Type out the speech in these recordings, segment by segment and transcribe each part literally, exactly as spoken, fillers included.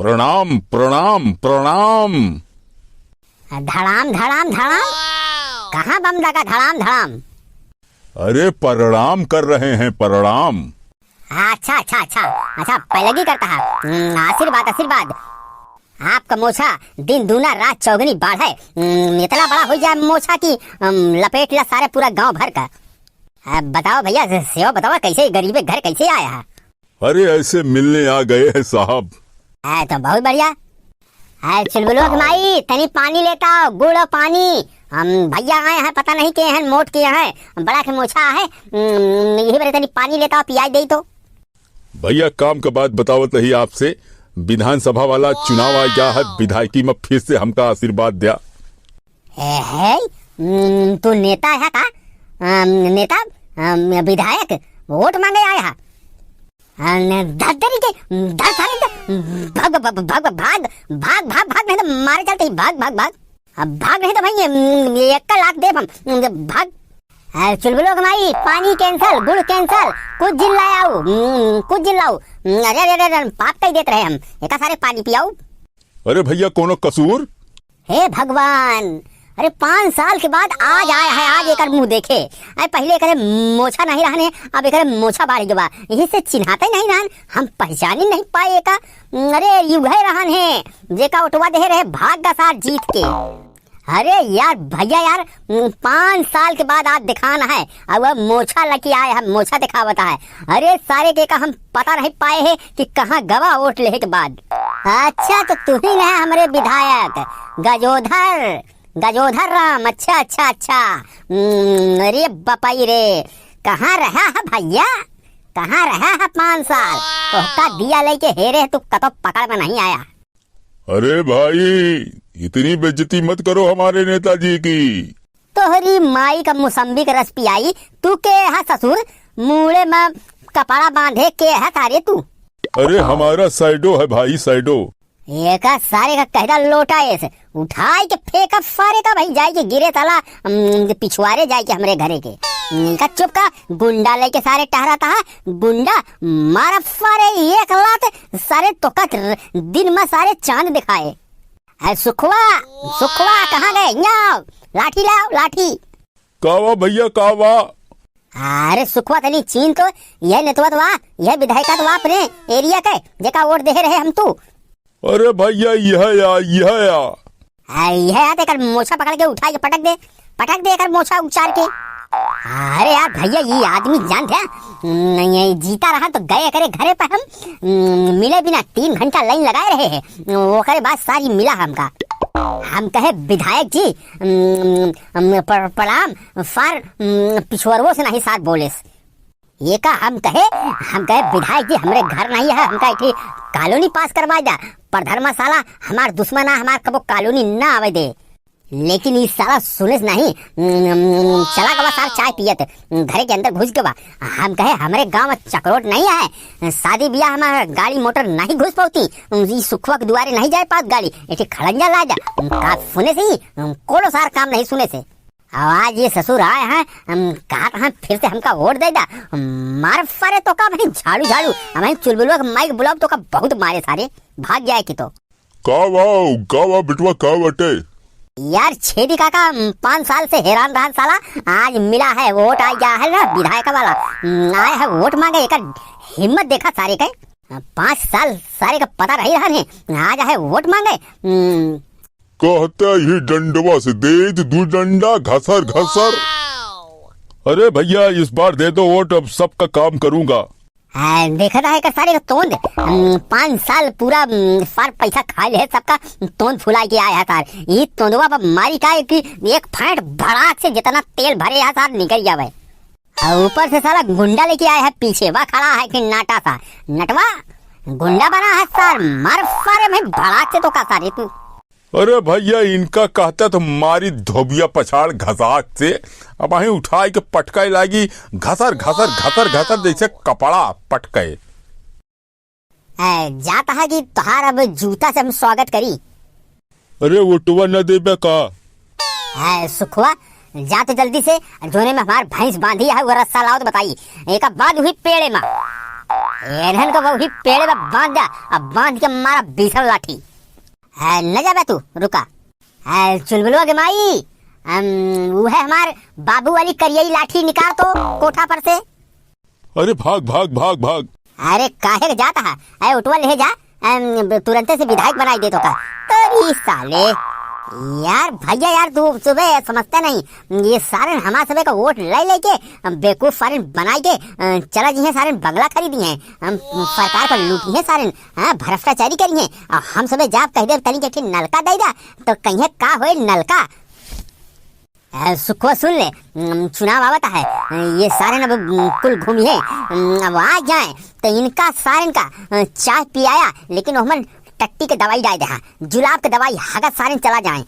प्रणाम, प्रणाम, प्रणाम। धड़ाम, धड़ाम, धड़ाम। कहाँ बम लगा धड़ाम, धड़ाम? अरे, प्रणाम कर रहे हैं, प्रणाम। अच्छा, अच्छा, अच्छा, अच्छा, पैलगी करता है। हम्म, आशीर्वाद, आशीर्वाद। आपका मोछा दिन दूना रात चौगनी बाढ़े। हम्म, इतना बड़ा हो जाए मोछा कि, हम्म, लपेट ला सारे पूरा गांव भर का। अब बताओ भैया, से-, सेवा बताओ, कैसे गरीबे घर कैसे आया है? अरे, ऐसे मिलने आ गए हैं साहब। आ, तो बहुत बढ़िया। आ, चुलबुलवा के माई, तनी पानी लेता आओ, गुड़ और पानी। हम भैया आए हैं, पता नहीं के हैं, मोट के हैं, बड़ा के मोछा है। हम्म, यही बरे तनी पानी लेता आओ, पियाई दे तो। भैया, काम का बात बतावत रही आपसे, विधानसभा वाला चुनाव आ गया है, विधायकी में फिर से हमका आशीर्वाद द्या। ए, हे, हम्म, तू नेता है का? अम, नेता, अम, विधायक, वोट मांगे आया है। अन, धत तेरी के, धत सारे के, भाग, भाग, भाग, भाग, भाग, भाग, भाग, नहीं तो मारे चलते ही, भाग, भाग, भाग। अब भाग नहीं तो भाई, ये, ये एक का लात देब हम, भाग। अरे चुलबुलो के माई, पानी cancel, गुड़ cancel, कुछ जिन लाए आओ, हम्म, कुछ जिन लाओ। हम्म, अरे, अरे, अरे, अरे, पाप कई देत रहे हम, एका सारे पानी पियाओ। अरे भैया, कोनो कसूर? हे भगवान, अरे पाँच साल के बाद आज आया है, आज एकर मुंह देखे। अरे पहिले एकरे मोछा नहीं रहने, अब एकरे मोछा बाढ़ गवा, यही से चिन्हाते नहीं रहन, हम पहचानी नहीं पाए एका। अरे युगहे रहन है, जेका ओटवा देहे रहे भाग का सार जीत के। अरे यार भैया यार, पाँच साल के बाद आज दिखाना है, अब वह मोछा लकी आए है, मोछा दिखावता है। अरे सारे के का हम पता नहीं पाए है कि कहाँ गवा वोट लेहे के बाद। अच्छा, तो तू ही ना है हमरे विधायक गजोधर, गजोधर राम। अच्छा, अच्छा, अच्छा। हम्म, अरे बपाई रे, कहाँ रहा है भैया, कहाँ रहा है पाँच साल? तोहका दिया लेके हेरे तू कतो पकड़ में नहीं आया। अरे भाई, इतनी बेइज्जती मत करो हमारे नेताजी की। तोहरी माई का मुसम्बी का रस पियाई, तू के है ससुर, मूड़े में कपड़ा बांधे के है सारे तू? अरे हमारा सैडो है भाई, सैडो। एका सारे का कहदा लोटा ऐसे उठाई के फेंका सारे का भाई, जाई के गिरे साला, अम, पिछुआरे जाई के हमरे घरे के। इनका चुप का गुंडा लेके सारे टहरा था, गुंडा मारा सारे एक लात, सारे तोका दिन में सारे चांद दिखाए। अरे सुखवा, सुखवा कहाँ गए? यहाँ आओ, लाठी लाओ, लाठी। का वा भैया, का वा? अरे सुखवा तनी चीन तो, यह नेतवा तो वा, यह विधायका तो वा अपने एरिया के, जेका वोट देहे रहे हम तू। अरे भैया, यह या, यह या। आ, यह या तो एकर मोछा पकड़ के उठा के पटक दे, पटक दे एकर मोछा उचार के। अरे यार भैया, ये आदमी जानत है, नहीं, ये जीता रहा तो गए करे घरे पर हम, हम्म, मिले बिना तीन घंटा लाइन लगाए रहे हैं, ओकरे बाद सारी मिला हमका। हम कहे विधायक जी, हम्म, हम्म, प्र-, प्रणाम, सार, हम्म, पिछुअरवो से नहीं सार बोलेस। ये का हम कहे, हम कहे विधायक जी हमरे घर नहीं है, हमका एक ठे कॉलोनी पास करवा जा, पर धर्मा साला हमार दुश्मन है, हमार कबो कॉलोनी ना आवे दे। लेकिन ई साला सुनेस नहीं, उम, चला गवा सार चाय पियत, घरे के अंदर घुस गवा। हम कहे हमरे गांव में चकरोट नहीं है, शादी ब्याह में गाड़ी मोटर नहीं घुस पावती, ई सुखवा के दुआरे नहीं जाए पावत गाड़ी, एक ठे खड़ंजा ला जा। का सुनेस ही, कोनो सार काम नहीं सुनेस। अब आज ये ससुर आए हैं, हम कहा था फिर से हमका वोट दे दा, मार सारे तोका भाई झाड़ू झाड़ू, हम चुलबुलवा के माइक बुलाओ तोका बहुत मारे सारे, भाग जाए की तो। का वा, का वा बेटवा, का बाटे? यार छेदी काका, पाँच साल से हैरान रहन साला, आज मिला है वोट, आ गया है ना विधायक वाला, आए है वोट मांगे, एकर हिम्मत देखा सारे के। पाँच साल सारे का पता नहीं रहन है, आज है वोट मांगे। हम्म। कहते ही डंडवा से दे दू डंडा, घसर घसर। अरे भैया, इस बार दे दो वोट, अब सबका काम करूंगा। आ, देखत है का सारे का तोंद, हम्म, पाँच साल पूरा, हम्म, सार पैसा खा ले सबका, तोंद फुला के आया है सार। ये तोंदवा पर मारी का कि एक फांट भड़ाक से जितना तेल भरे है सार निकल जावे। और ऊपर से साला गुंडा लेके आया है पीछे, वह खड़ा है कि नाटा सा नटवा गुंडा बना है सार, मार सारे में भड़ाक से तोका सारे तू। अरे भैया, इनका कहता तो मारी धोबिया पछाड़ घसाक से, अब वहीं उठाई के पटकाए लागी, घसर, घसर, घसर, घसर, जैसे कपड़ा पटके। ए, जाता है कि तोहार अब जूता से हम स्वागत करी। अरे, वोटवा न देबे का? ए, सुखवा, जा तो जल्दी से, जोने में हमार भैंस बांधी है, वो रस्सा लाओ तो बताई। एक बांध हुई पेड़े में। एनहन को वही पेड़े में बांध द्या, अब बांध के मारा बीसन लाठी। है, न जाबे तू, रुका। है, चुलबुलवा के माई, हम, वो है हमार बाबू वाली करियई लाठी निकाल तो कोठा पर से। अरे भाग, भाग, भाग, भाग। अरे काहे के जात हा? अरे उठवा ले जा, अम, तुरंते से विधायक बनाई दे तोका। तोरी साले। यार भैया यार, तू सुबह समझता नहीं, ये सारन हमार सबे का वोट ले लेके, अम, बेवकूफ सारन बनाई के, अ, चला जी हैं सारन बंगला खरीदी हैं, हम सरकार पर लूटी हैं सारन, हाँ, भ्रष्टाचारी करी हैं, और हम सबे जाब कह दे तनी के एक ठे नलका दे दा, तो कहिए का होए नलका। ए, सुखवा सुन ले, उम, चुनाव आवत है, ये सारन अब, उम, कुल घूमी है, उम, अब आ जाए तो इनका सारन का, अ, चाय पियाया, लेकिन ओहमन टट्टी के दवाई डाल दे, हाँ, जुलाब के दवाई, हगत सारन चला जाए।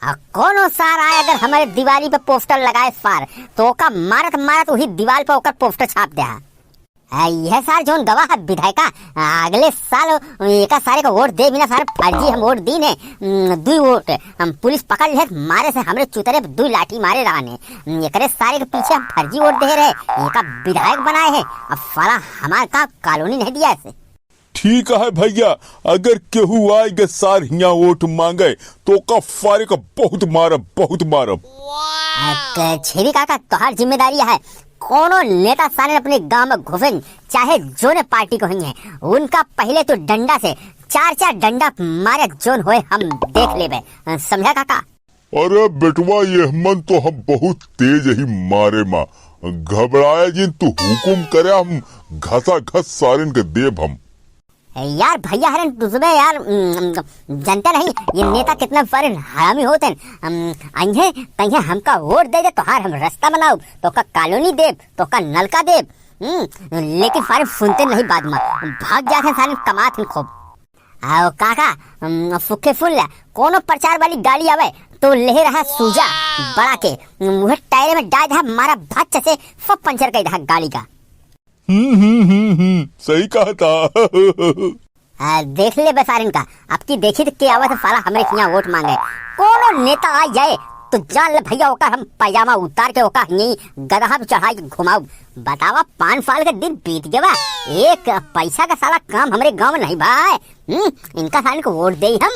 आ, कोनो सार आए अगर हमारे दीवारी पे पोस्टर लगाए सार, तो ओका मारत मारत वही दीवार पे ओकर पोस्टर छाप दे, हाँ। आ, यह सार जौन गवा है विधायका, आ, अगले साल एका सारे का वोट दे बिना सारे फर्जी हम वोट दीन है, उम, दुई वोट हम पुलिस पकड़ ले, मारे से हमरे चुतरे पे दुई लाठी मारे रहने। उम, एकरे सारे के पीछे हम फर्जी वोट दे रहे, एका विधायक बनाए है, अब साला हमार का कॉलोनी नहीं दिया इसे। ठीक है भैया, अगर केहू आए के सार हियाँ वोट मांगे, तो ओका सारे का बहुत मारब, बहुत मारब। आ, क-, छेदी काका, तोहार जिम्मेदारी है, कोनो नेता सारे अपने गांव में घुसेन, चाहे जोने पार्टी को ही है, उनका पहले तो डंडा से चार चार डंडा मारे, जोन होए हम देख लेबे, समझा काका? अरे बेटवा, एहमन तो हम बहुत तेज ही मारे मा, घबराया जिन, तू हुकुम करे, हम घसा घस सारन के देब हम। ए यार भैया हरन तुझबे यार, उम, जनते नहीं ये नेता कितना सारे हरामी होते हैं। अम, अइहे कहिए हमका वोट दे दे, तोहार हम रास्ता बनाउब, तोका कॉलोनी देब, तोका नलका देब, हम्म, लेकिन सारे सुनते नहीं बात मा, भाग जाते हैं सारे, कमात हैं खूब। आओ काका, अम, फुक्के सुन ला, कोनो प्रचार वाली गाड़ी आवे तो ले रहा सूजा बड़ा के, अम, वह टायर में डाल दे, मारा भच्च से सब पंचर कर दे गाड़ी का। हम्म, हम्म, हम्म, हम्म, सही कहा था। आ, देख ले बसारिन का, अब की देखी तो के आवत है साला हमरे हियाँ वोट मांगे। कोनो नेता आ जाए तो जान ले भैया, ओकर हम पैजामा उतार के ओका यहीं गदहा पे चढ़ाई के घुमाउब। बतावा, पाँच साल के दिन बीत गवा, एक पैसा का साला काम हमरे गाँव में नहीं भाई। हम्म, इनका साले को वोट देई हम।